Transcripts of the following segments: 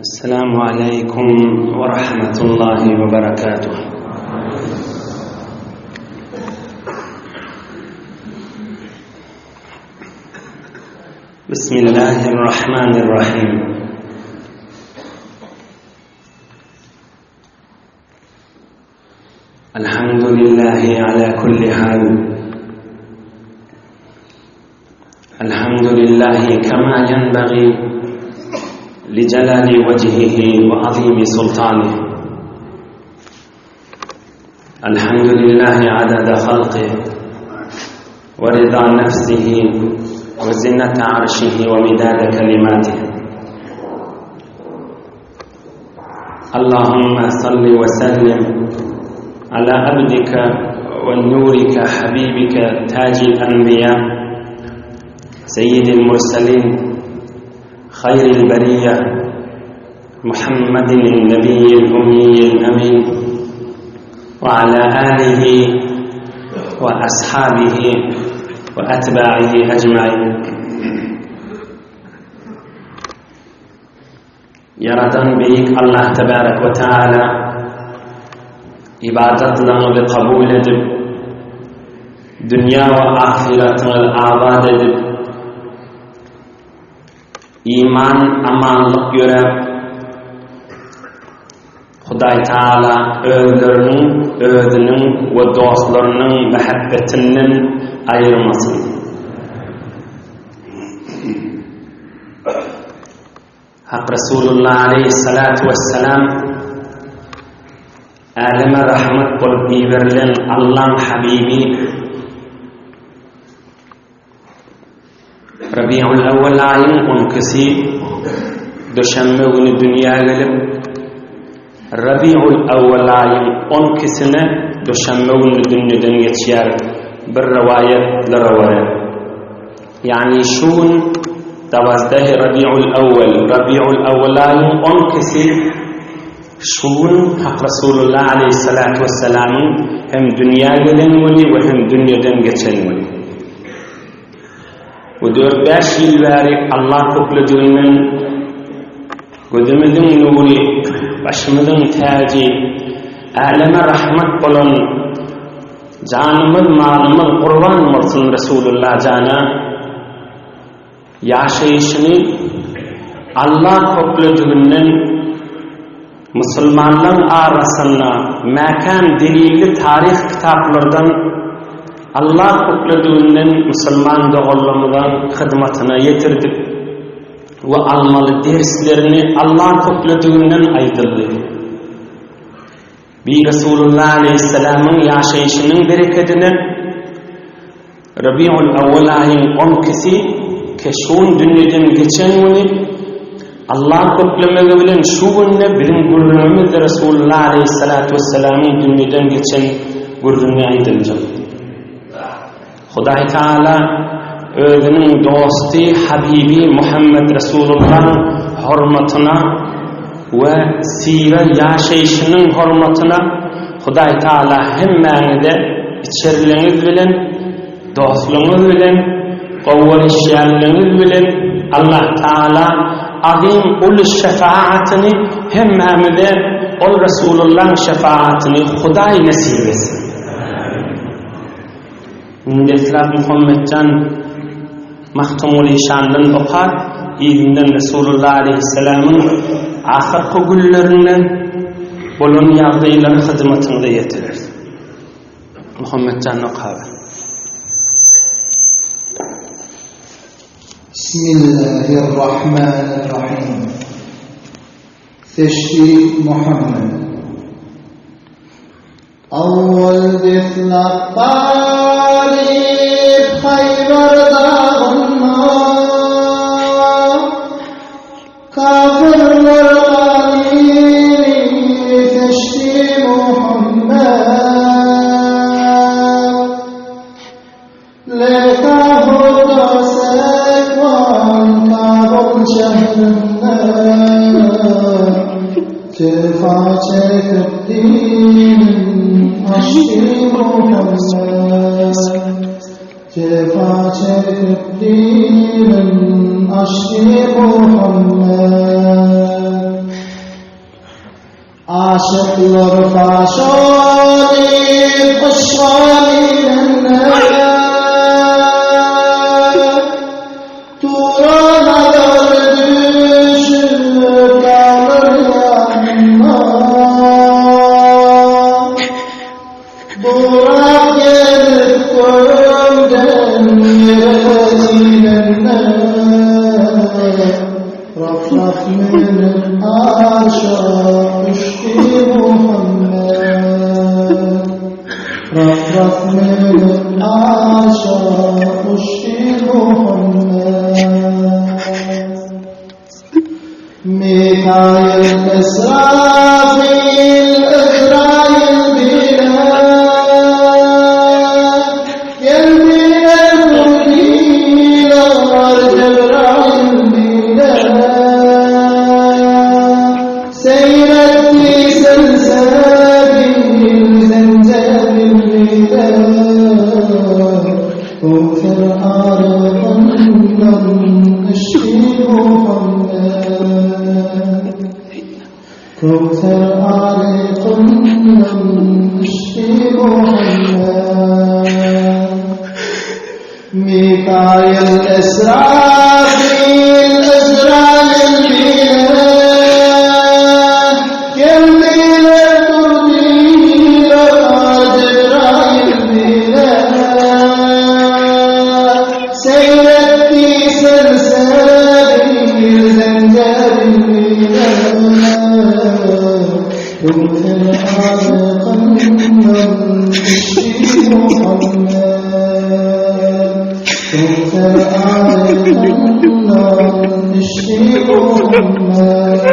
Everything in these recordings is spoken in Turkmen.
Esselamu aleýkum we rahmetullahi we berekatuh. Bismillahirrahmanirrahim. الحمد لله على كل حال الحمد لله كما ينبغي لجلال وجهه وعظيم سلطانه الحمد لله عدد خلقه ورضا نفسه وزنة عرشه ومداد كلماته اللهم صل وسلم على عبدك ونورك حبيبك تاج الأنبياء سيد المرسلين خير البرية محمد النبي الأمي الأمين وعلى آله وأصحابه وأتباعه أجمعين Ýaradan Beýik Allah Tebarek we Teala ybadatlaryňyzy kabul edip, dünýä we ahyratyňyzy abat edip, iman amanlyk ýöräp, Hudaý Taala özleriniň, özüniň we dostlarynyň mähebbetinden aýyrmasyn. Hak Resulullah aleýhissalatu wessalam äleme rahmat bolup iberilen Allaň habibi Rabiul Awwal aýyň 12-si duşenbe güni dünýä gelip Rabiul Awwal aýyň 12-sine duşenbe güni dünýeden geçýär bir rowaýatlara görä. Ýagny şu gün Dawazdahi Rabiul Awwal, Rabiul Awwal aýyň 12-si şu gün Hak Resulullah aleýhissalatu wessalamyň hem dünýä gelen güni we hem dünýeden geçen güni. Bu 4-5 ýyl bäri Allah köklediginden gözümiziň nury, başymyzyň täji, äleme rahmat bolan Janymyz, malymyz gurban bolsun Resulullah jana. Ýaşaýşyny Alla köklediginden musulmanlaň arasynda mäkäm delilli taryh kitaplardan Alla köklediginden musulman doganlarymyzyň hyzmatyna ýetirdik we almaly derslerini Alla köklediginden aýdyldy. Bi Resulullah aleýhissalamyň ýaşaýşynyň berekedine Rabiul Awwal aýyň on ikisi Keşun dünýeden geçen güni Allah köklemegi bilen şu günde biziň gürrüňimizde Resulullah aleýhissalatu wessalamyň dünýeden geçen gürrüňi aýdyljak. Hudaý Taala özüniň dosty Habibi Muhammed Resulullahyň hormatyna we syra ýaşaýşynyň hormatyna Hudaý Taala hemmäňize içerliňiz bilen, dostlugyňyz bilen, gowuryşýanlygyňyz bilen Allah Taala azym uly şefaatyny hemmämize ol Resulullahyň şefaatyny Hudaý nesip etsin. Deslap Muhammetjan Magtymguly şandan okar, yzyndan Resulullah aleýhissalamyň ahyrky günlerinde bolan ýagdaýlary hyzmatyňyza ýetireris. Muhammetjan okaber. Bismillahirrahmanirrahim. Seçdi Muhammed. Awwal deslap baryp Haýbar dagynda, Kafirler ganyny seçdi Muhammet. Leka huda sekwan Kabul şährinde Jefa çekip dinin açdy Muhammet Jefa çekip dinin açdy Muhammet. Aşyklar faş olyp yşga girenler Tura nazar düşüp galar ýanynda Burak gelip gökden ýere inende Raf-raf münüp arşa uçdy Muhammet. Raf-raf münüp arşa uçdy Muhammet. Mikaýyl, Esrafil, Yzraýyl bile Geldiler durdylar Jebraýyl bile Seýretdi selsebil zenjebil bile Köwser arygyndan içdi Muhammet. Köwser arygyndan içdi Muhammet. Mikaýyl, Esrafil, Yzraýyl bile Geldiler durdylar Jebraýyl bile Seýretdi selsebil zenjebil bile Köwser arygyndan içdi Muhammet Köwser arygyndan içdi Muhammet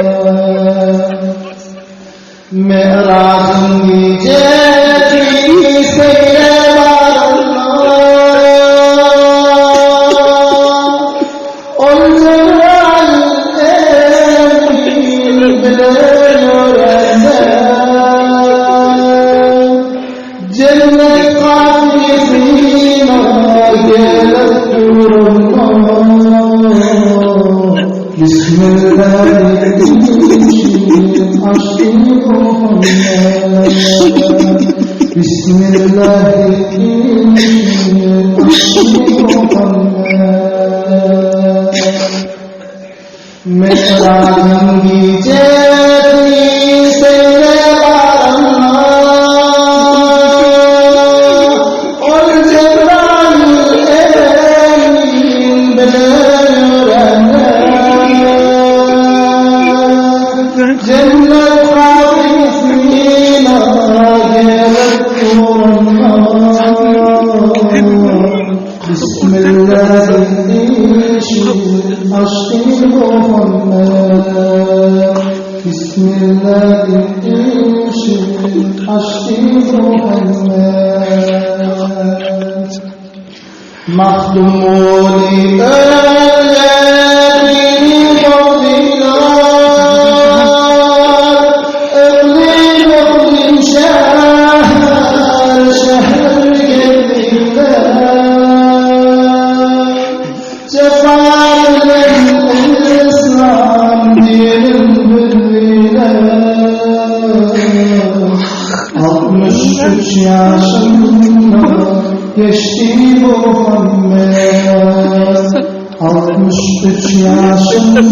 Mi'rajyň gijesi seýre baranda Ol Jebraýyl Emin bile ýörende Jennet gapysyna gelip duranda Bismillah diýip açdy Muhammet. Bismillah diýip açdy Muhammet. Mi'rajyň gijesi seýre baranda Ol Jebraýyl Emin bile ýörende Jennet gapysyna gelip duranda Bismillah diýip açdy Muhammet. Bismillah diýip açdy Muhammet. Magtymguly ölleri boldylar, Yklym yklym şäher şäher gezdiler. Jepa bilen yslam dinin bildiler. 63 ýaşynda geçdi Muhammet. 63 ýaşynda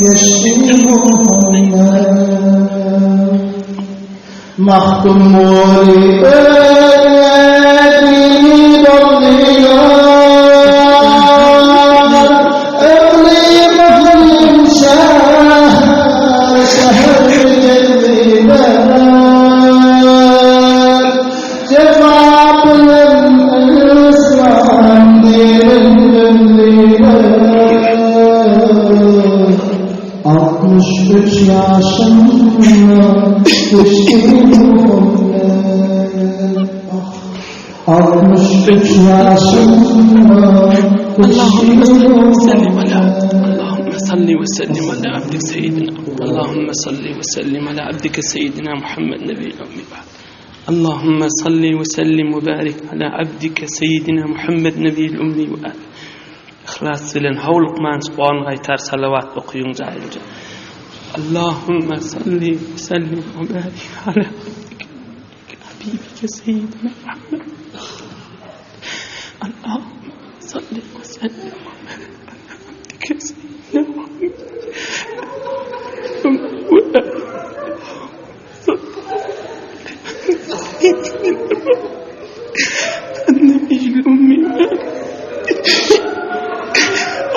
geçdi Muhammet. Magtymguly ölmedi doldular, Yklym yklym şäher şäher gezdiler. Jepa bilen yslam dinin bildiler. 63 ýaşynda geçdi Muhammet. 63 ýaşynda geçdi Muhammet. Allahümme salli we sellim ala abdik seyyidina. Allahümme salli we sellim ala abdike seyyidina Muhammed nebiyyil ummi ba'd. Allahümme salli we sellim we barik ala abdike seyyidina Muhammed nebiyyil ummi we ali. Yhlas bilen howlukman on gaýtar salawat okyň jaýlyja. Allahümme salli ve sellim ve barik ala abdike habibike seyyidina Muhammed. Allahümme salli ve sellim ve barik ala abdike seyyidina Muhammed. النبي الأمي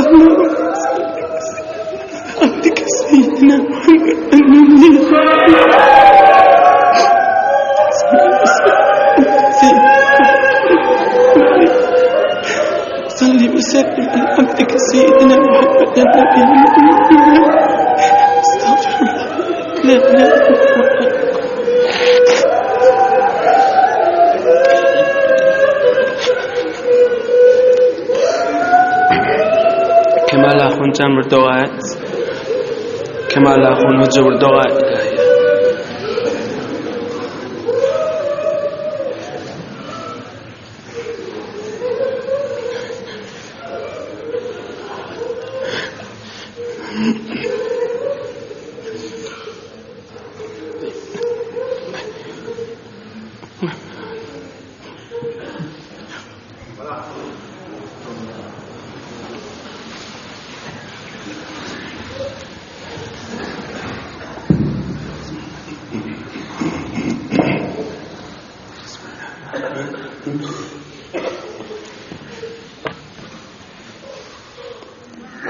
اللهم صل وسلم عبدك سيدنا محمد النبي صل وسلم على عبدك سيدنا محمد النبي الأمي استغفر الله لا إله إلا الله Kemal ahunjan bir doga et. Kemal ahun hoca bir doga et ilahi.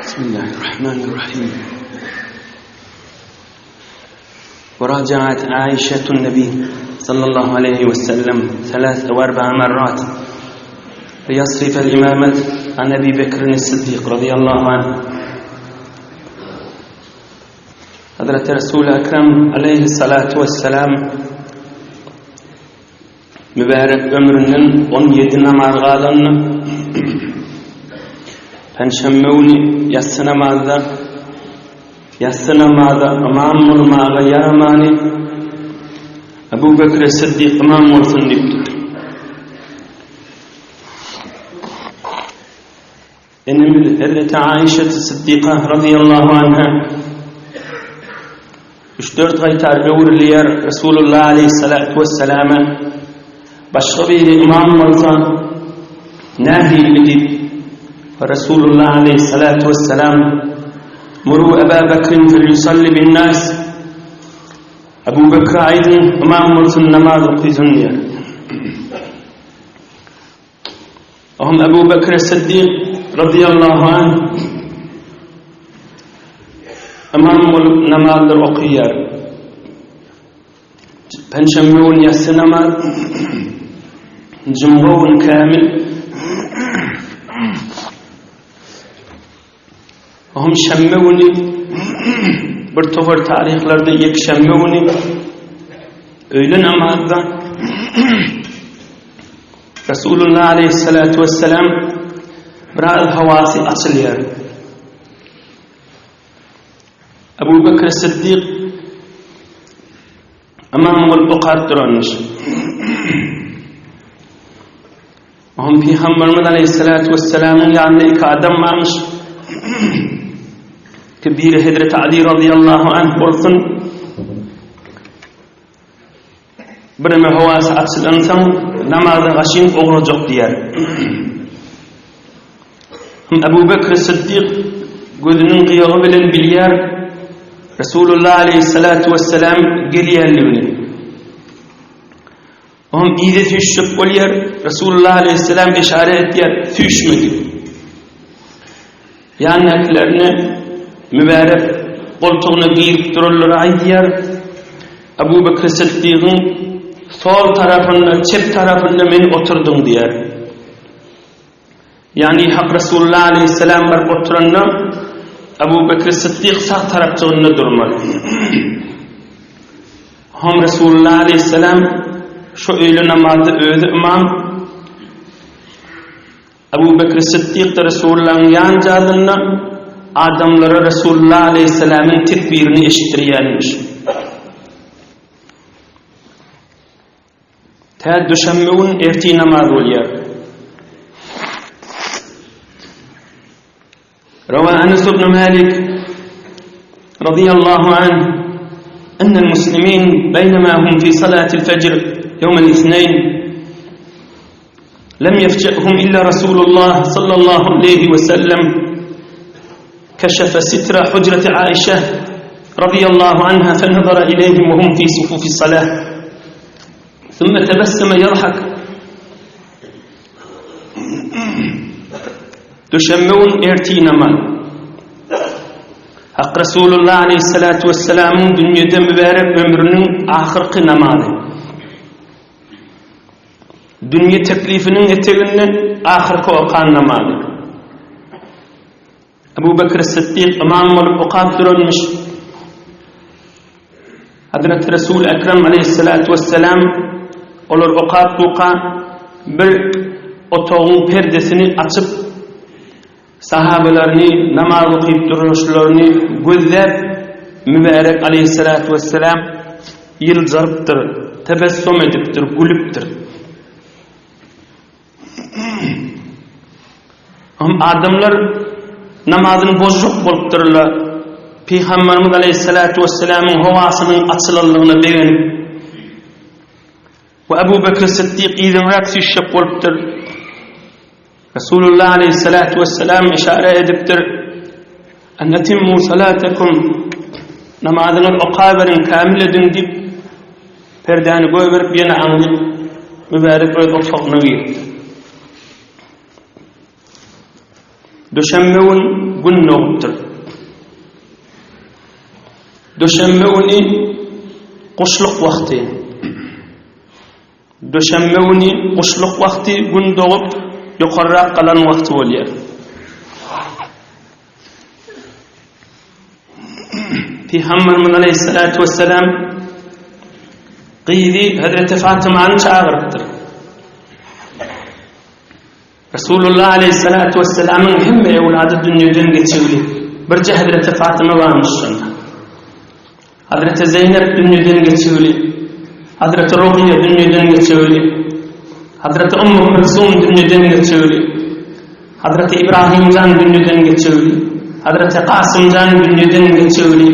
Bismillahirrahmanirrahim. وراجعت عائشة النبي صلى الله عليه وسلم ثلاث أو أربع مرات ليصرف الإمامة عن أبي بكر الصديق رضي الله عنه حضرة رسول أكرم عليه الصلاة والسلام Mübärek ömründen 17 namaz galanyny Penşenbe güni ýassy namazda ýassy namaza ymam bolmaga ýaramany Ebu Bekre Siddik ymam bolsun diýipdir. Enemiz Hezreti Aişe Siddiqa radıyallahu anha üç-dört gaýtar öwrülýär Resulullah aleyhissalatu vesselama başga biri imam bolsa nähili diýip Resulullah aleyhissalatu vesselam Muru Eba Bekrin fel yusalli bin nas Ebu Bekre aýdyň imam bolsun namaz okysyn diýär. Ohm Ebu Bekr Siddik radıyallahu anh ymam bolup namazlar okaýar. Penşenbe gün ýassy namaz, jumga gün kämil. Ohm şenbe güni bir topar taryhlarda ýekşenbe güni öýle namazda Resulullah aleyhissalatu vesselam biraz hawasy açylýar. Ebu Bekr Siddik ymam bolup okap duranmyş. Oňa Pygamberimiz aleyhissalatu vesselamyň ýanynda iki adam barmyş. Ki biri Hezreti Ali radıyallahu anh bolsun. Birine howasy açylansoň namaza gaşyn ugrajak diýer. Ebu Bekr Siddik gözüniň gyýagy bilen bilýär Resulullah aleyhissalatu vesselam gelýänligini. Oňam yza süýşjek bolýar. Resulullah aleyhisselam işare etýär, süýşme diýip. Ýanyndakylaryna mübärek goltugyna girip duranlara aýdýar. Abu Bekr Siddigiň sol tarapynda, çep tarapynda meni oturdyň diýär. Ýagny Hak Resulullah aleyhisselam baryp oturanda Abu Bekr Siddik sag tarapjygynda durmaly. Hom Resulullah aleyhisselam şu öýle namazda özi ymam Abu Bekr Siddik de Resulullah'ın ýan jadynda adamlara Resulullah aleyhisselamyň tekbirini eşitdirýänmiş. Tä düşenbe gün ertir namaz bolýar. Rawa Anas ibn Malik. رضي الله عنه أن المسلمين بينما هم في صلاة الفجر يوم الاثنين لم يفجأهم إلا رسول الله صلى الله عليه وسلم كشف ستر حجرة عائشة رضي الله عنها فنظر إليهم وهم في صفوف الصلاة ثم تبسم يضحك Duşenbe gün ertir namaz. Hak Resulullah aleyhissalatu vesselamyň dünýede mübärek ömrüniň ahyrky namazy. Dünýe teklifiniň eteginde ahyrky okan namazy. Ebu Bekr Siddik ymam bolup okap duranmyş. Hazreti Resul Ekrem aleyhissalatu vesselam olar okap duka bir otagyň perdesini açyp sahabalaryny namaz okyp duruşlaryny gözläp mübärek aleyhissalatu vesselam ýyljarypdyr, tebessum edipdir, gülüpdir. Hem adamlar namazyny bozjak bolupdyrlar. Pygamberimiz aleyhissalatu vesselamyň howasynyň açylanlygyna begenip we Ebu Bekr Siddik yzyňrak süýşjek bolupdyr. Resulullah aleyhissalatu vesselam işare edipdir. An etimmu salatakum namazyňyzy okaberiň, kämil ediň diýip Perdäni goýberip ýene aňryk mübärek öz otagyna girdi. Duşenbe gün gün dogupdyr. Duşenbe güni guşluk wagty. Duşenbe güni guşluk wagty gün dogup ýokarrak galan wagty bolýar. Pygamberimiz aleyhissalatu vesselam gyzy Hazreti Fatymany çagyrypdyr. Resulullah aleyhissalatu vesselamyň hemme ewlady dünýeden geçigli. Birje Hazreti Fatyma barmyş şonda. Hazreti Zeýnep dünýeden geçigli. Hazreti Rukiýe dünýeden geçigli. Hazreti Ummu Kulsum dünýeden geçigli. Hazreti Ibrahim jan dünýeden geçigli. Hazreti Kasym jan dünýeden geçigli.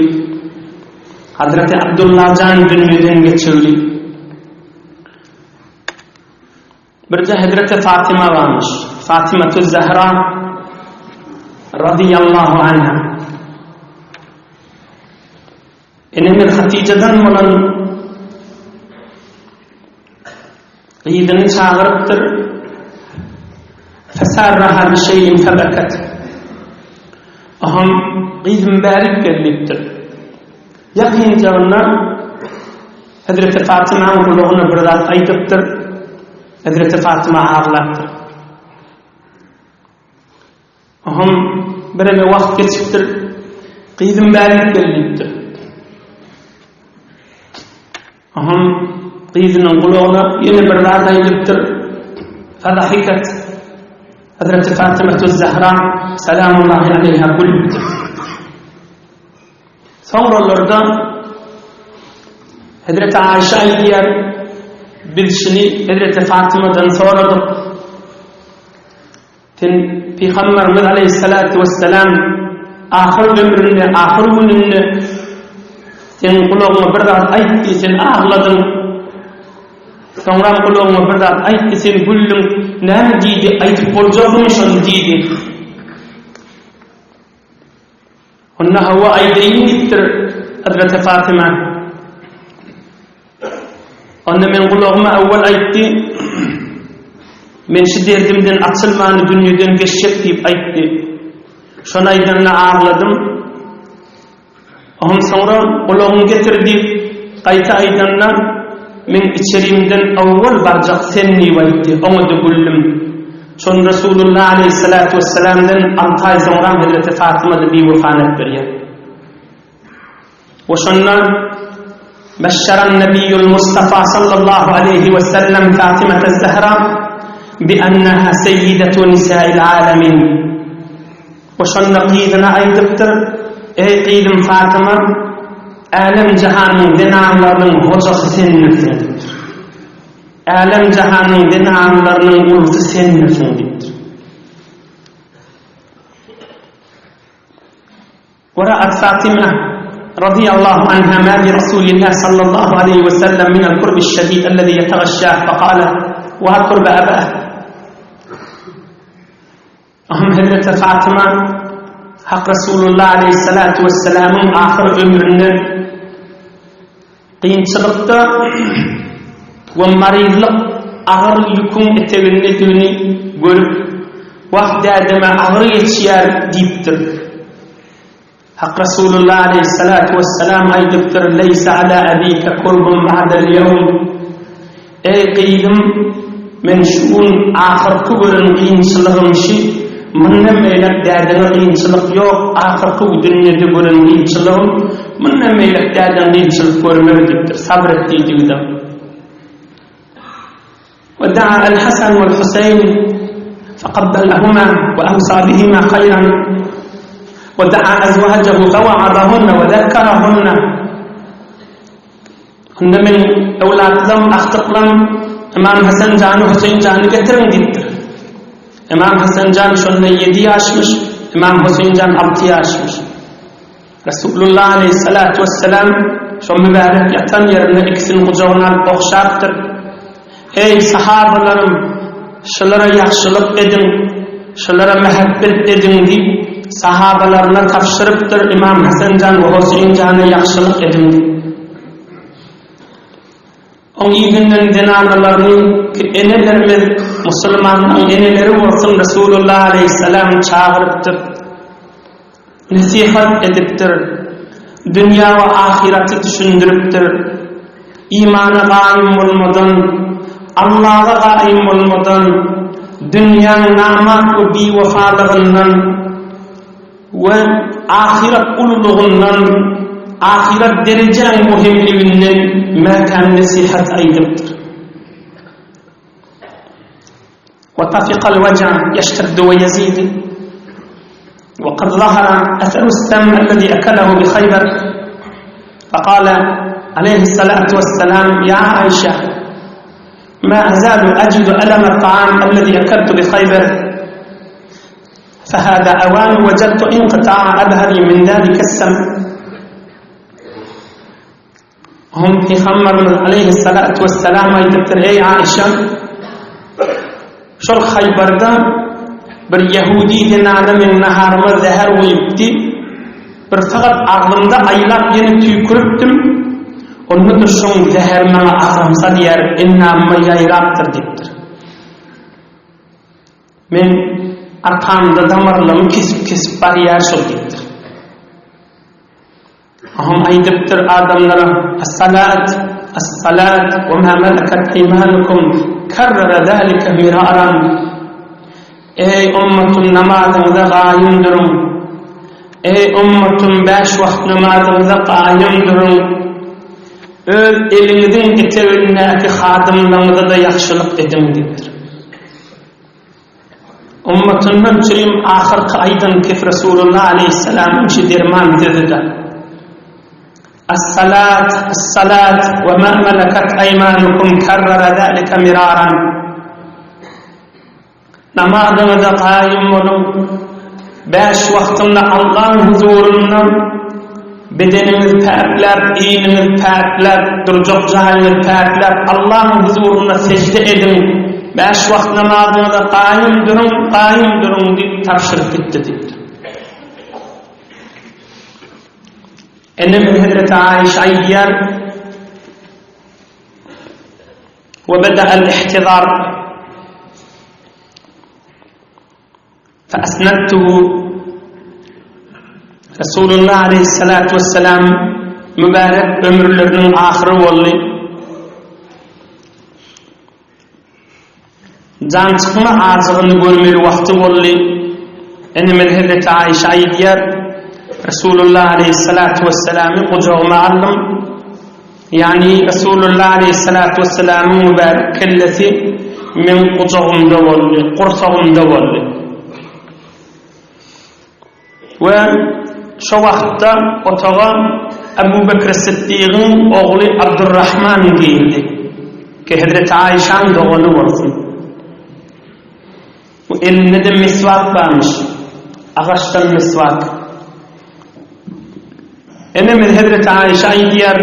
Hazreti Abdullah jan dünýeden geçigli. Birje Hezreti Fatyma barmyş. Fatymatü Zehra radiyallahu anha. Enemiz Hatyjadan bolan gyzyny çagyrypdyr. Fesarraha bi şeyin febeket. Aham gyzym bärik gel diýipdir. Ýakynjagyndan Hezreti Fatymanyň gulagyna bir zat aýdypdyr. Hezreti Fatyma aglapdyr. Oňam bireme wagt geçipdir. Gyzym bärik gel diýipdir. Oňam gyzynyň gulagyna ýene bir zat aýdypdyr. Fadahikat. Hezreti Fatyma Zahra salamullahi aleyha gülüpdir. Soňralarda Hezreti Aýşa aýdýar, biz şuny Hezreti Fatymadan soradyk. Sen Pygamberimiz aleyhissalatu vesselam ahyr ömründe, ahyr gününde sen gulagyňa bir zat aýtdy, sen agladyň. Soňra gulagyňa bir zat aýtdy, sen güldüň. Näme diýdi? Aýdyp boljakmy şony diýdi. Onda hawa aýdaýyn diýipdir Hazreti Fatyma. Onda men gulagyma awwal aýtdy, Men şu derdimden açylmany dünýeden geçjek diýip aýtdy. Şony aýdanda agladym. Oňam soňra gulagyňy getir diýip gaýta aýdanda, Men içerimden awwal barjak sen diýip aýtdy. Oňa-da güldüm. Şony Resulullah aleýhissalatu wessalamdan alty aý soňram hezreti Fatyma-da biwefa edip berýär. We şonda Beşşeran Nebiýul Mustafa sallallahu aleýhi wessellem Fatimete Zehra bi enneha seýyidetu nisa'il alemin. We şonda gyzyna aýdypdyr, Eý gyzym Fatyma, älem-jahanyň zenanlarynyň hojasy sendirsiň diýipdir. Älem-jahanyň zenanlarynyň ulusy sendirsiň diýipdir. Weraat Fatyma. رضي الله عنها ما برسول الله صلى الله عليه وسلم من الكرب الشديد الذي يتغشاه فقال وكرب أباه Oňa hezreti Fatyma Hak Resulullah aleýhissalatu wessalamyň ahyr ömründe kynçylykda we maryzlyk agyr ýüküň etegindedigini görüp, Wah dädeme agyr geçýär diýipdir. Hak Resulullah aleýhissalatu wessalam aýdypdyr, Leýse ala abike kurbun ba'del ýewm. Eý gyzym, men şu gün ahyrky gören kynçylygym şi, mundan beýläk dädeňe kynçylyk ýok, ahyrky dünýede gören kynçylygym, mundan beýläk dädeň kynçylyk görmez diýipdir, sabyr et diýdigide. We da'a al-Hasan wal-Huseýn faqabbalahuma we awsa bihima haýran we da'a azwajahu fawa'azahunna we zekkerahunna. Onda men öwlatlam, agtyklam Ymam Hasan jany, Huseýin jany getiriň diýipdir. Ymam Hasan jan şonda ýedi ýaşmyş, Ymam Huseýin jan alty ýaşmyş. Resulullah aleýhissalatu wessalam şo mübärek ýatan ýerinde ikisini gujagyna alyp ogşapdyr. Eý, sahabalarym, şulara ýagşylyk ediň, şulara mähebbet ediň diýip, sahabalaryna tabşyrypdyr, Ymam Hasan jan we Huseýin jana ýagşylyk ediň diýip. Oň yzyndan zenanalaryny, ki enelerimiz, musulmanlaryň eneleri bolsun Resulullah aleýhissalam çagyrypdyr. Nesihat edipdir. Dünýä we ahyraty düşündiripdir. Imana gaýym bolmadan, Allaha gaýym bolmadan, dünýäň namart we biwefalygyndan we ahyret ululygyndan, ahyret derejäň möhümliginden mäkäm nesihat aýdypdyr. وطفق الوجع يشتد ويزيد وقد ظهر أثر السم الذي أكله بخيبر فقال عليه الصلاة والسلام يا عائشة ما أزال أجد ألم الطعام الذي أكلت بخيبر فهذا أوان وجدت انقطاع أبهري من ذلك السم Oňa Pygamberimiz aleýhissalatu wessalam aýdypdyr, Eý Aişa, şol Haýbarda bir ýehudi zenana meň naharyma zäher guýupdy. Bir sagat agzymda aýlap ýene tüýküripdim. Onda-da şoň zäheri maňa agram salýar, endamyma ýaýrapdyr diýipdir. Men arkamda damarlarymy kesip-kesip barýar şol diýipdir. Oňam aýdypdyr adamlara, As-salat, as-salat, we ma malakat eýmanukum, karrara zalika miraran. Eý ummatym namazyňyza gaýym duruň. Eý ummatym bäş wagt namazyňyza gaýym duruň. Öz eliňiziň etegindäki hadymlaryňyza-da ýagşylyk ediň diýipdir. Ummatyndan çürim ahyrky aýdan kef Resulullah aleýhissalamyň şu derman sözüdir. As-salat, as-salat we ma malakat aýmanukum karrara zalika miraran. Namazyňyza gaýym boluň. Bäş wagtynda Allaň huzurynda bedeniňizi päkläp, iniňizi päkläp, durjak jaýyňyzy päkläp, Allaň huzurynda sežde ediň, bäş wagt namazyňyza gaýym duruň, gaýym duruň diýip tabşyryp gitdi diýipdir. Enemiz Hezreti Aişe aýdýar, Ve beda'al ihtizar Feasnedtuhu Resulullah aleyhissalatu vesselam mübärek ömürleriniň ahyry boldy. Jan çykma ajygyny görmeli wagty boldy. Enemiz Hezreti Aişe aýdýar, Resulullah aleyhissalatu vesselamy gujagyma aldym. Ýagny Resulullah aleýhissalatu wessalamyň mübärek kellesi meň gujagymda boldy, gursagymda boldy. We şo wagtda otaga Abu Bekr Siddigiň ogly Abdurrahman girdi. Ki Hezreti Aişaň dogany bolsun. Bu elinde-de miswak barmyş. Agaçdan miswak. Enemiz Hezreti Aýşa aýdýar,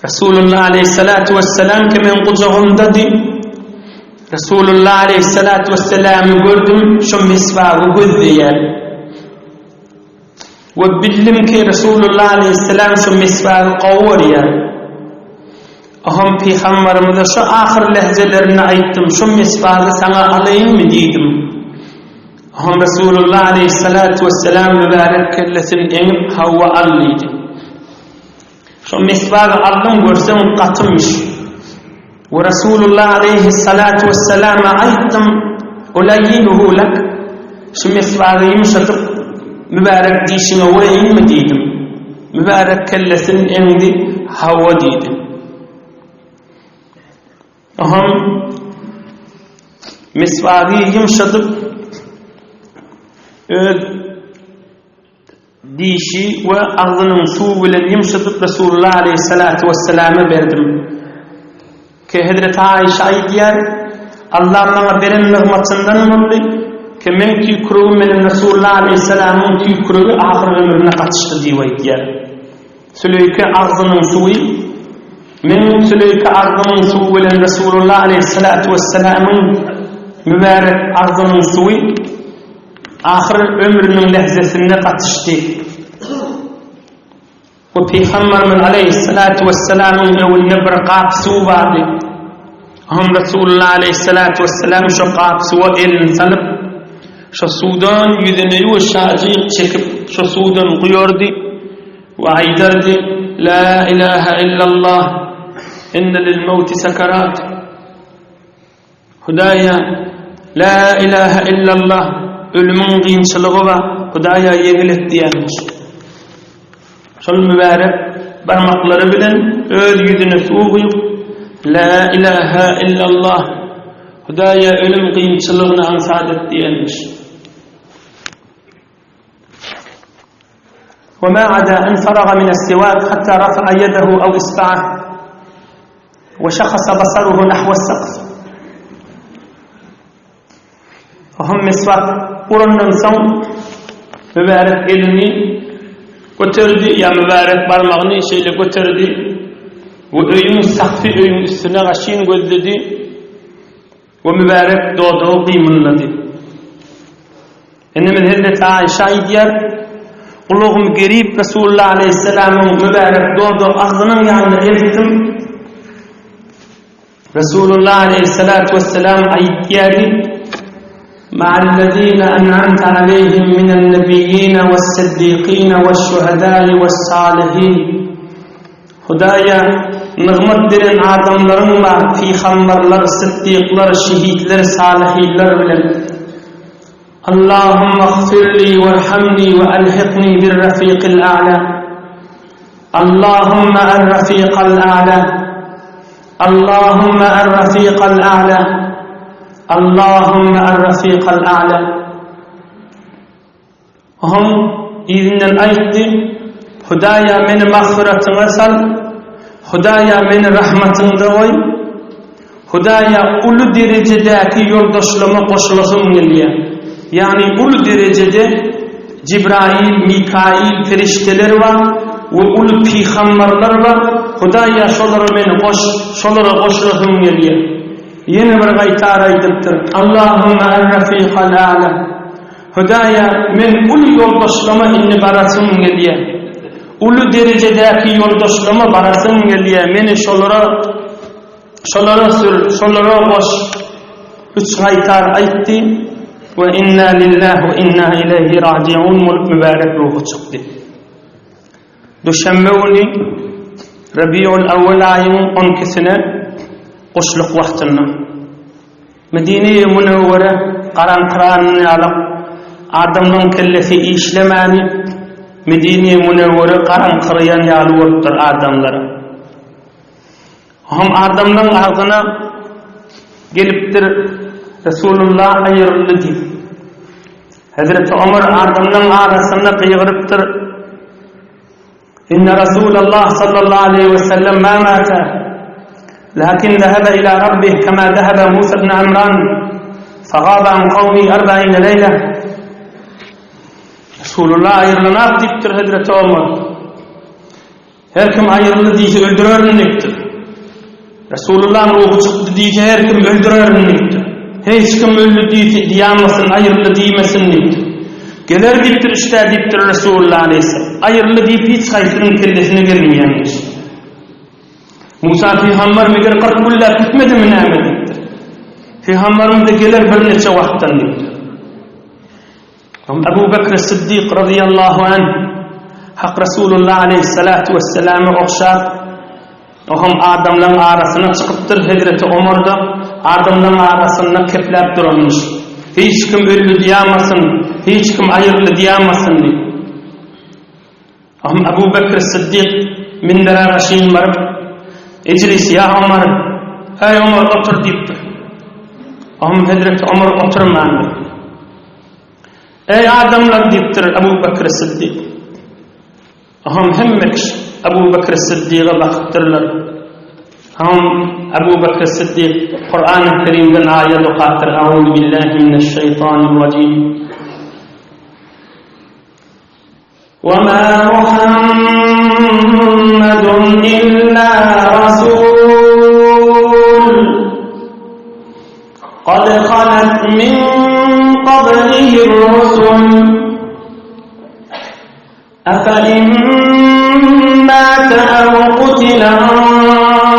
Resulullah aleyhissalatu vesselam ki men gujagymdady. Resulullah aleyhissalatu vesselamy gördüm, şu miswagy gözleýär. We bildim ki Resulullah aleyhissalam şu miswagy gowy görýär. Oham pygambarymyza şu ahyr lehzelerinde aýtdym, şu miswagy saňa alaýynmy diýdim. Oham Resulullah aleyhissalatu vesselam mübärek kellesini eňip hawa al diýdi. Şo meswagy aldym görseň gatymyş. We Resulullah aleýhissalatu wesselama aýtdym, Ulayyinuhu lak, şu meswagy ýumşadyp mübärek dişiňe uraýynmy diýdim. Mübärek kellesini eňdi, hawa diýdi. Oňam meswagy ýumşadyp öz Dişi we agzynyň suwy bilen ýumşadyp Resulullah aleýhissalatu wesselama berdim. Ki Hezreti Aişe aýdýar, Allah maňa beren nygmatyndan boldy, ki meň tüýkürigim bilen Resulullah aleýhissalamyň tüýkürigi ahyr ömrüne gatyşdy diýip aýdýar. Süleýke agzynyň suwy meň süleýke agzymyň suwy bilen Resulullah aleýhissalatu wesselamyň mübärek agzynyň suwy Ahyr ömrüniň lehzesinde gatyşdy. We Pygamberimiz aleýhissalatu wessalamyň öňünde bir gap suw bardy. Oňam Resulullah aleýhissalatu wessalam şo gap suwa elini salyp, şo suwdan ýüzüni ýuwaşajyk çekip, şo suwdan guýardy we aýdardy, La ilaha illallah, inne lil mawti sakarat. Hudaýa, Lä ilähe illallah, ölümiň kynçylygy bar, Hudaýa ýeňil et diýenmiş. Şol mübärek barmaklary bilen öz ýüzüne suw guýup, Lä ilähe illallah, Hudaýa ölüm kynçylygyny aňsat et diýenmiş. وما عدا أن فرغ من السواك حتى رفع يده أو إصبعه وشخص بصره نحو السقف Ohm miswak urandan soň mübärek elini göterdi ýa mübärek barmagyny şeýle göterdi we öýüň sakfy öýüň üstüne gaşyn gözledi we mübärek dodagy gymyldady. Enemiz Hezreti Aişa aýdýar, Gulagymy gerip Resulullah aleýhissalamyň mübärek dodagy agzynyň ýanyna eltdim. Resulullah aleýhissalatu wessalam aýdýardy, Ma'allazina an'amta aleýhim minen nebiýýine wes-siddiqine weş-şuhedai wes-salihin. Hudaýa nygmat beren adamlaryň bar, pygambarlar, syddyklar, şehitler, salyhynlar bilen. Allahumma gfirli werhamni we alhikni bir-rafiqil a'la. Allahumma ar-rafiqal a'la. Allahumma ar-rafiqal a'la. Allahumma ar-rafiqal a'la. Oň yzyndan aýtdy, Hudaýa meni magfyratyňa sal, Hudaýa meni rahmatyňda goý, Hudaýa uly derejedäki ýoldaşlama goşulasym gelýär. Ýagny uly derejede Jibrail, Mikail perişdeler bar we uly pygambarlar bar, Hudaýa şolara meni goş, şolara goşulasym gelýär. Ýene bir gaýtar aýdypdyr, Allahumma er-rafiqal a'la. Hudaýa, men uly ýoldaşlama indi barasym gelýär. Uly derejedäki ýoldaşlama barasym gelýär. Meni şolara şolara sür, şolara goş. Üç gaýtar aýtdy we inna lillahi we inna ileýhi rajiun bolup mübärek ruhy çykdy. Duşenbe güni Rabiul Awwal aýyň 12-sine guşluk wagtynda Medine-i Münewwere garaňkyran ýalak, adamlaň kellesi işlemäni Medine-i Münewwere garaňkyraýan ýaly bolupdyr adamlara. Oňam adamlaň agzyna gelipdir Resulullah aýryldy diýip. Hezreti Omar adamlaň arasynda gygyrypdyr. Inne Rasulallah sallallahu aleýhi we sellem ma mata, lakin zehebe ila rabbih kema zehebe Musa ibn Imran, fegaba an kawmi arba'ine leýle. Resulullah aýrylanak diýipdir Hezreti Omar. Her kim aýryldy diýse öldürerin diýipdir. Resulullahyň ruhy çykdy diýse her kim öldürerin diýipdir. Hiç kim öldi diýse diýamasyn, aýryldy diýmesin diýipdir. Geler diýipdir işte diýipdir Resulullah aleyhisselam. Aýryldy diýip hiç haýsynyň kellesine gelmeýänmiş. Musa pygamber meger 40 günläp gitmedimi näme diýipdir. Pygamberimiz de geler birnäçe wagtdan diýipdir. Abu Bekr Siddik razyýallahu anh Hak Resulullah aleyhissalatu vesselama ogşap, o hem adamlaryň arasyna çykypdyr, Hezreti Omar-da adamlaryň arasynda kepläp duranmyş. Hiç kim öldi diýamasyn, hiç kim aýryldy diýamasyn diýip. Ahym Abu Bekr Siddik minbere gaşyn baryp, Ejlis ýa Omar, Eý Omar otur diýipdir. Ahym Hezreti Omar oturmandyr. Eý adamlar diýipdir Abu Bekr Siddik. Ahym hemme kişi Abu Bekr Siddige bakypdyrlar. Ahym Abu Bekr Siddik Kur'an-ı Kerimden aýat okapdyr. Auzu billahi mineşşeýtanirrajim. وَمَا مُحَمَّدٌ إِلَّا رَسُولٌ قَدْ خَلَتْ مِنْ قَبْلِهِ الرُّسُلُ أَفَإِنْ مَاتَ أَوْ قُتِلَ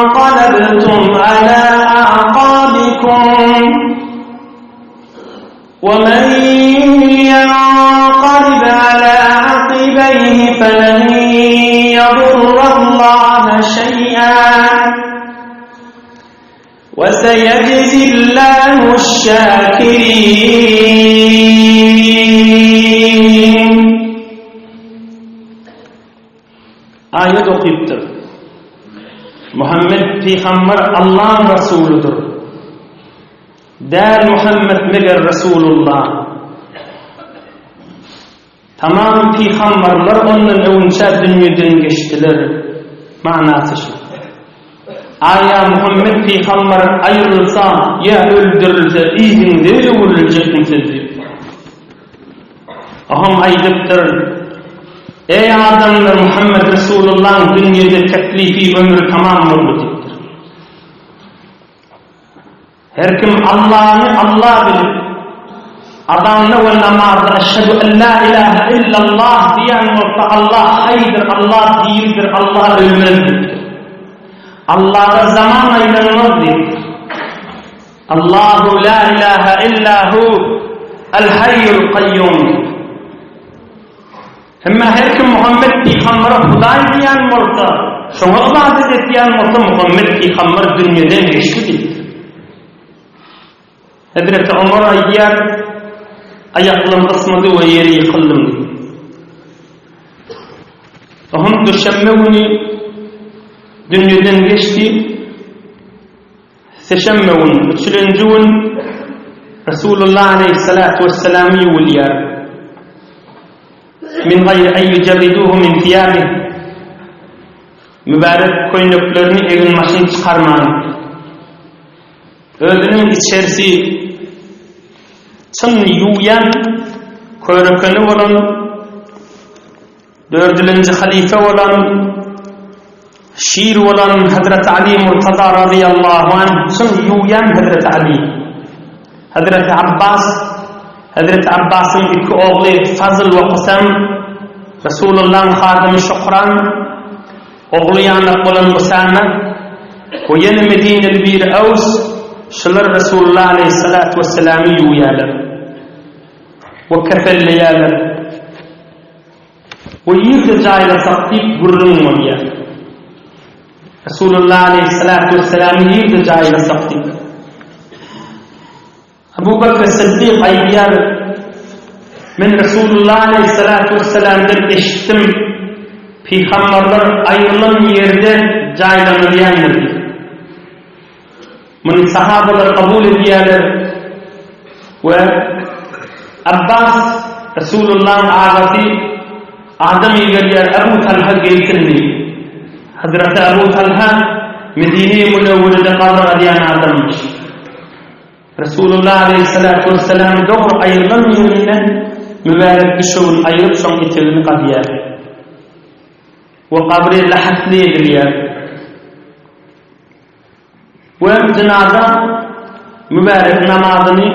انقلبتم على أعقابكم ومن ينقلب على عقبيه فلن يضر الله شيئا وسيجزي الله الشاكرين Aýat okypdyr. Muhammet pygamber Allaň rasulydyr. Däl Muhammet meger Resulullah. Tamam pygamberler ondan öwünçä dünýeden geçdiler. Manasy şu. Aýa Muhammet pygamber aýrylsa ýa öldürilse yzyňyza öwrüljekmi siz diýip. Oňam aýdypdyr, Eý adamlar Muhammet Resulullahyň dünýede teklifi ömri tamam boldy diýipdir. Her kim Allany Alla bilip, azanda we namazda Eşhedü en la ilahe illallah diýen bolsa Allah haýdyr, Allah diridir, Allah ölmez diýipdir. Allaha zaman aýlanmaz diýipdir. Allahu la ilaha illa hu el hayyul kayyum. Emma her kim Muhammet pygambere Hudaý diýen bolsa, şoňa ybadat etýän bolsa Muhammet pygamber dünýeden geçdi diýipdir. Hezreti Omar aýdýar, aýaklarym ysmady we ýere ýykyldym diýip. Ohum duşenbe güni dünýeden geçdi. Seşenbe gün, üçülenji gün Resulullah aleyhissalatu vesselam ýuwulýar. Min gaýri en ýujerriduhu min thiýabih. Mübärek köýneklerini eginbaşyny çykarman, özüniň içerisi çyn ýuwýan körekeni bolan Dördülenji halyfa bolan, şir bolan Hazreti Ali Murtaza razyýallahu anh çyn ýuwýan Hazreti Ali. Hazreti Abbas, Hazreti Abbasyň iki ogly Fazl we Kusam, Resulullahyň hadymy Şukran, ogly ýanak bolan Usama we ýene Medineli biri Aws, şular Resulullah aleyhissalatu vesselamy ýuwýarlar we kefenleýärler. We ýerde jaýlasak diýip gürrüň bolýar. Resulullah aleyhissalatu vesselamy ýerde jaýlasak diýip. Abu Bakr Siddik aýdýar, Men Resulullah aleyhissalatu vesselamdan eşitdim, pygamberler aýrylan ýerde jaýlanylýandyr diýip. Muny sahabalar kabul edýärler we Abbas Resulullahyň agasy adam iberýär Abu Talha gelsin diýip. Hazreti Abu Talha Medine-i Münewwerede gabyr gazýan adamyş. Resulullah aleyhissalatu vesselam dogry aýrylan ýerinden. mübärek düşegini aýryp şoň etegini gazýar. We gabry lahatly edilýär. We jynaza mübärek namazyny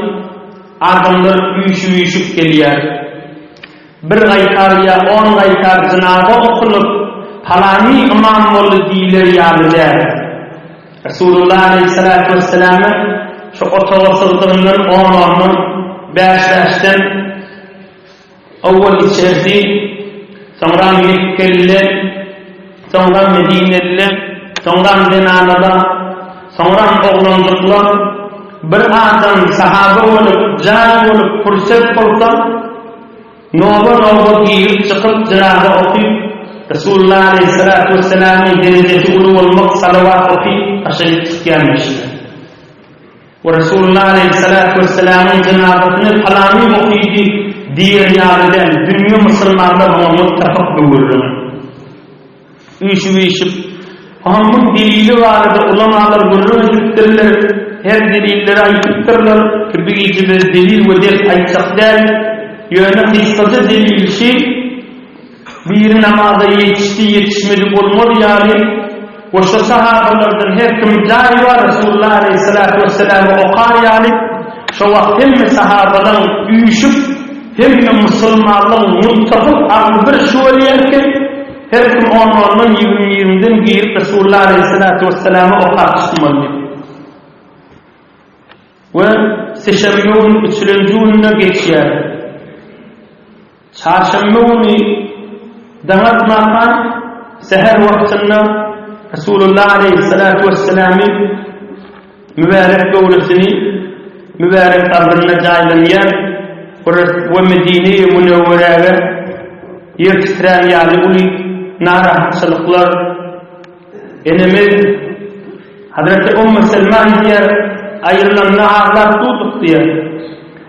adamlar üýşüp-üýşüp gelýär. Bir gaýtar ýa on gaýtar jynaza okulyp, palany ymam boldy diýler ýaly däl. Resulullah aleýhissalatu wesselamy şu otaga sygdygyndan on-ondan, bäş-bäşden Owwal içerdi, soňra mekgeliler, soňra medineliler, soňram zenanalar, soňram oglanjyklar, bir adam sahaba bolup, jaý bolup, pursat bolsa, noba-noba girip-çykyp, jynaza okyp, Resulullah aleýhissalatu wessalamyň derejesi uly bolmak salawat okyp, daşaryk çykýarmyşlar. We Resulullah aleýhissalatu wessalamyň jynazasyny palany okydy diýer ýaly däl, dünýe musulmanlar muňa muttafyk bu gürrüňe. Üýşüp-üýşüp, onuň delili barada ulamalar gürrüň edipdirler, her delilleri aýdypdyrlar ki, bu gije biz delil we ders aýtjak däl, ýöne gysgaça delil şi, Biri namaza ýetişdi, ýetişmedi bolmaz ýaly we şo sahabalardan her kim jaýy bar Resulullah aleýhissalatu wesselamy okar ýaly şo wagt hemme sahabalaň üýşüp hemme musulmanlaň muttafyk agzy bir şu bolýar ki her kim on-ondan ýigrimi-ýigrimiden girip Resulullah aleýhissalatu wesselamy okap çykmaly diýip. We sişenbe gün üçülenji gününe geçýär. Çarşenbe güni daň atmaka säher wagtynda Resulullah aleýhissalatu wesselamy mübärek göwresini mübärek gabrynda jaýlanýar we Medine-i Münewweräge ýer titrän ýaly uly narahatçylyklar enemiz Hazreti Ummu Selma diýýär, aýrylanda aglap durduk diýýär.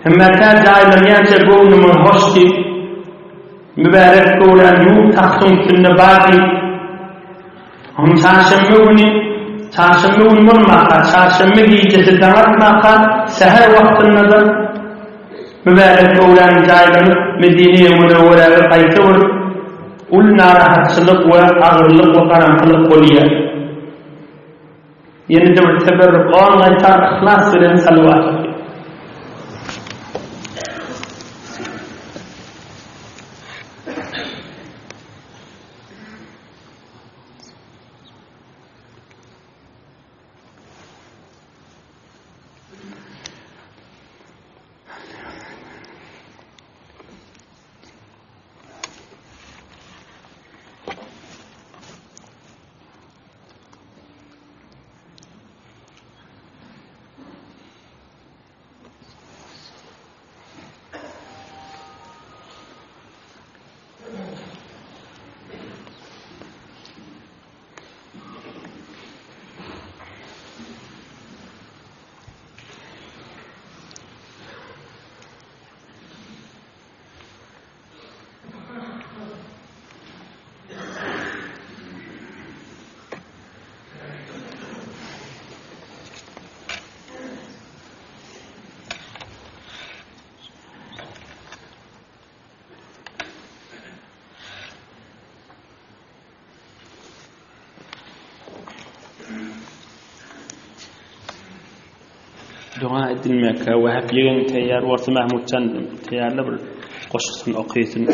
Hemme tä jaýlanýança göwnümiň hoş diýip, mübärek göwräm ýuwup tagtyň üstünde bar diýip, onuň çarşenbe güni, çarşenbe güni bolmaka, çarşenbe gijesi daň atmaka, säher wagtynda-da mübärek göwräm jaýlanyp, Medine-i Münewweräge gaýta bir uly narahatçylyk we agyrlyk we garaňkylyk bolýar. Ýene-de bir teberrük on gaýtar yhlas bilen salawat okyň. Doga edilmekkä Wahab ýegen taýýar bolsa Mahmutjan taýýarla bir goşgusyny okysyn.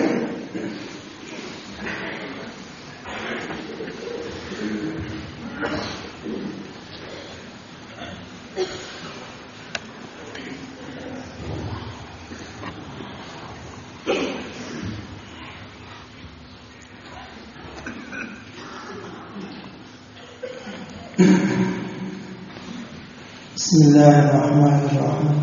Bismillahirrahmanirrahim.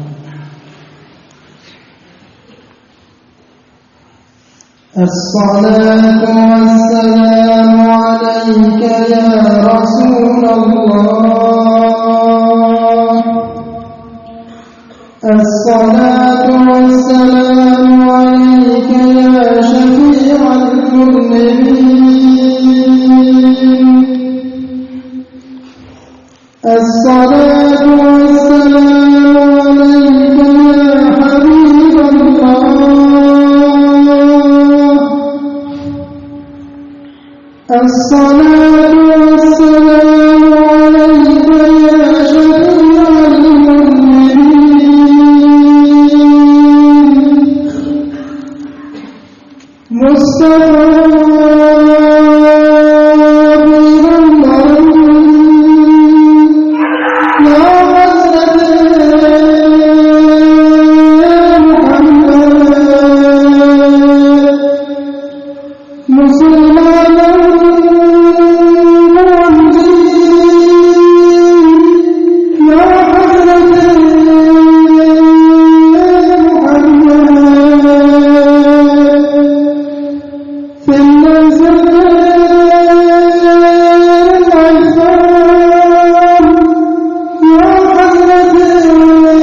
Es-salatu wes-selamu aleyke ya Resulallah. Es-salatu wes-selamu aleyke ya şefi'al müznebin. Es-salatu wes-selamu aleyke ya Habiballah. Es-salatu wes-selamu aleýke ýa şefi'al muznibin. Mustafa pygamberimiz, ýa Hazreti Muhammet. Musulmanyň guwanjy, ýa Hazreti Muhammet! Senden sözler aýtsam, ýa Hazreti Muhammet!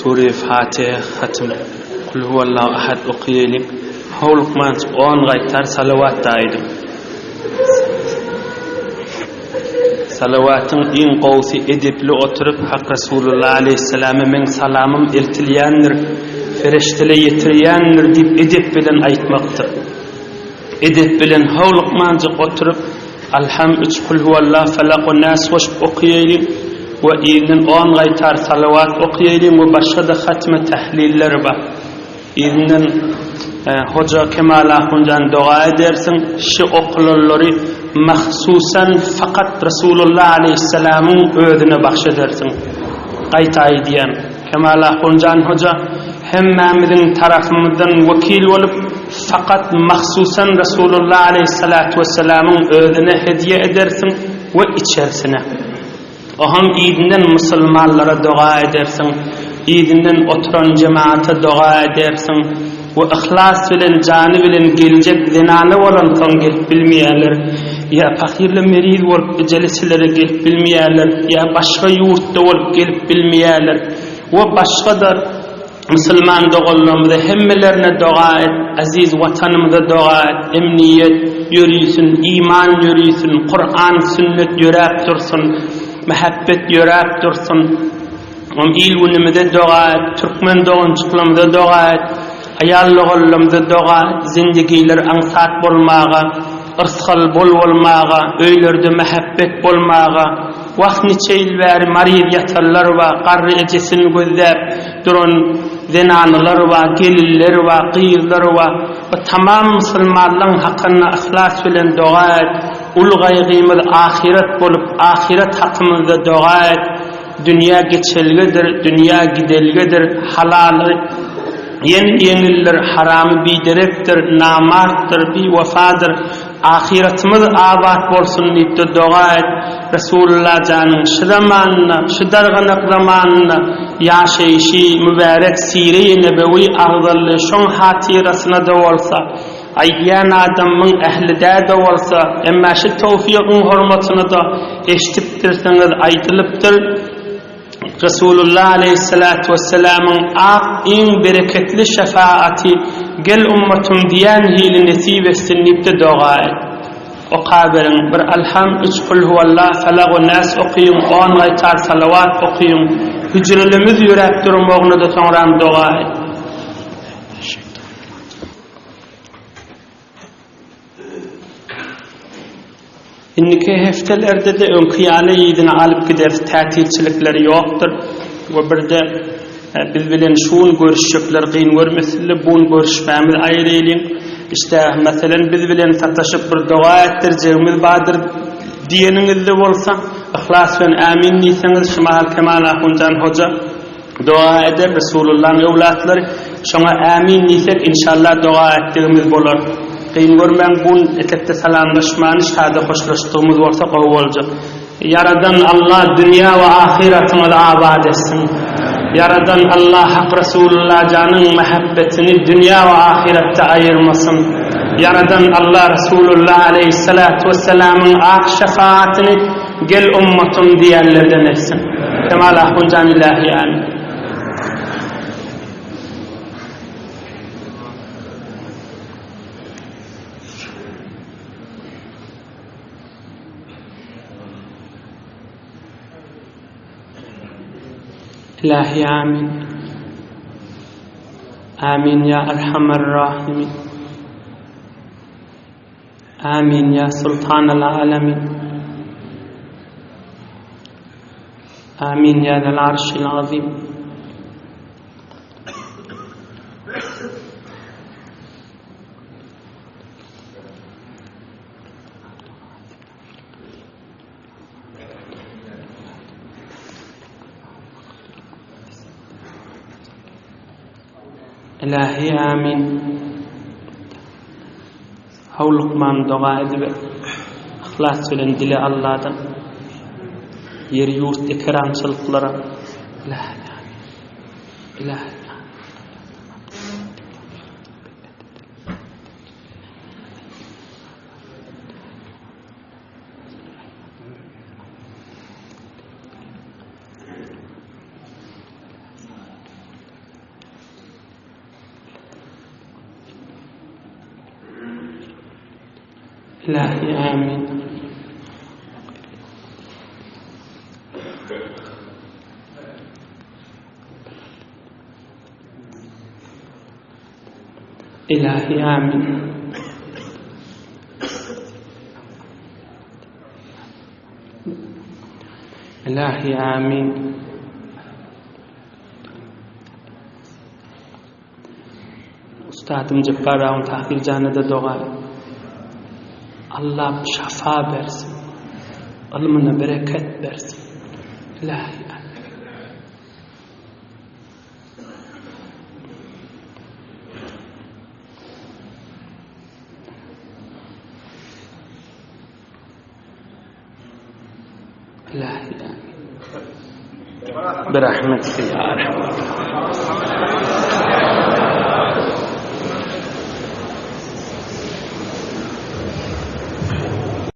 Sure Fatiha hatym Kul huwallahu ahad okaýalyň. Howlukmanjyk on gaýtar salawat-da aýdyň. Salawatyň iň gowusy edepli oturyp Hak Resulullah aleýhissalama meň salamym eltilýändir, pereştele ýetirýändir diýip edep bilen aýtmakdyr. Edep bilen howlukmanjyk oturyp Alham üç Kulhuwallah Falak we Nas goşup okaýalyň we yzyndan on gaýtar salawat okaýalyň we başga-da hatma tahliller bar. Yzyndan Hoja Kemal ahunjan doga edersiň, şi okulanlary mahsusan fakat Resulullah aleýhissalamyň özüne bahş edersiň. Gaýta aýdýan, Kemal ahunjan hoja hemmämiziň tarapymyzdan wekil bolup fakat mahsusan Resulullah aleýhissalatu wessalamyň özüne hedýe edersiň we içerisine. Oňam yzyndan musulmanlara doga edersiň, yzyndan oturan jemaata doga edersiň we yhlas bilen jany bilen geljek zenana bolansoň gelip bilmeýärler, ýa pahyrla meriz bolup jeleselere gelip bilmeýärler, ýa başga ýurtda bolup gelip bilmeýärler we başga-da Musulman doganlarymyza hemmelerine doga et, aziz watanymyza doga et, emniýet ýörisin, iman ýörisin, Kuran, sünnet ýöräp dursun, mähebbet ýöräp dursun. Om il günümize doga et, türkmen doganjyklarymyza doga et, aýal doganlarymyza doga et, zindigiler aňsat bolmaga, yrsgal bol bolmaga, öýlerde mähebbet bolmaga. Wah niçe ýyl bäri maryz ýatanlar bar, garry ejesini gözläp duran zenanalar bar, gelinler bar, gyzlar bar. Bu tamam musulmanlaň hakynda yhlas bilen doga et. Uly gaýgymyz ahyret bolup, ahyret hakymyzda doga et. Dünýä geçelgedir, dünýä gidelgedir, halaly ýene ýeňildir, haramy biderekdir, namartdyr, biwefadyr. Ahyretimiz abat bolsun diýip-de doga et. Resulullah janyň şu zamanynda, şu darganak zamanynda ýaşaýşy mübärek sire-i nebewi agzaldy, şoň hatyrasyna-da bolsa, aýdýan adamyň ähli däl-de bolsa, emma şu towfygyň hormatyna-da eşidipdirsiňiz, aýdylypdyr. Resulullah aleýhissalatu wessalamyň ak iň bereketli şefaaty gel ummatym diýen hili nesip etsin diýip-de doga et. Okaberiň, bir Alham, üç Kulhuwallah, Falak we Nas okyň, on gaýtar salawat okyň, hüjrelerimiz ýöräp durmagyna-da soňram doga et. Indiki hepdelerde-de öňki ýaly yzyna alyp gideris, tätilçilikler ýokdur we birde biz bilen şu gün görüşjekler gyn görmesinler, bu gün görüşmämizi aýyraýlyň. Işte, meselen, biz bilen sataşyp bir doga etdirjegimiz bardyr diýeniňizde bolsa, yhlas bilen ämin diýseňiz, şu mahal Kemal ahunjan hoja Doga eder Resulullaň öwlatlary şoňa ämin diýsek inşallah doga etdigimiz bolar. Kyn görmäň bun etekde salamlaşmany şada hoşlaşdygymyz bolsa gowy boljak. Ýaradan Allah dünýä we ahyratyňyzy abat etsin. Ýaradan Allah Hak Resulullah janyň mähebbetini dünýä we ahyratda aýyrmasyn. Ýaradan Allah Resulullah aleýhissalatu wessalamyň ak şefaatyny Gel ummatym diýenlerden etsin. Kemal ahunjan ilahi amin. Ilahi amin. Amin ya erhamer rahimin. Amin ya sultanal alemin. Amin ya zel arşil azim. Ilahi amin. Howlukman doga ediber. Yhlas bilen dile Alladan. Ýer ýurt ekerançylyklara. Ilahi amin. Ilahi amin. Ilahi amin. Ilahi amin. Ilahi amin. Ustadym Jepbar agyň Tahyr jana-da doga et. Allah şafa bersin. Ylmyna bereket bersin. Ilahi amin. Ilahi amin. Birahmetike ya erhamer.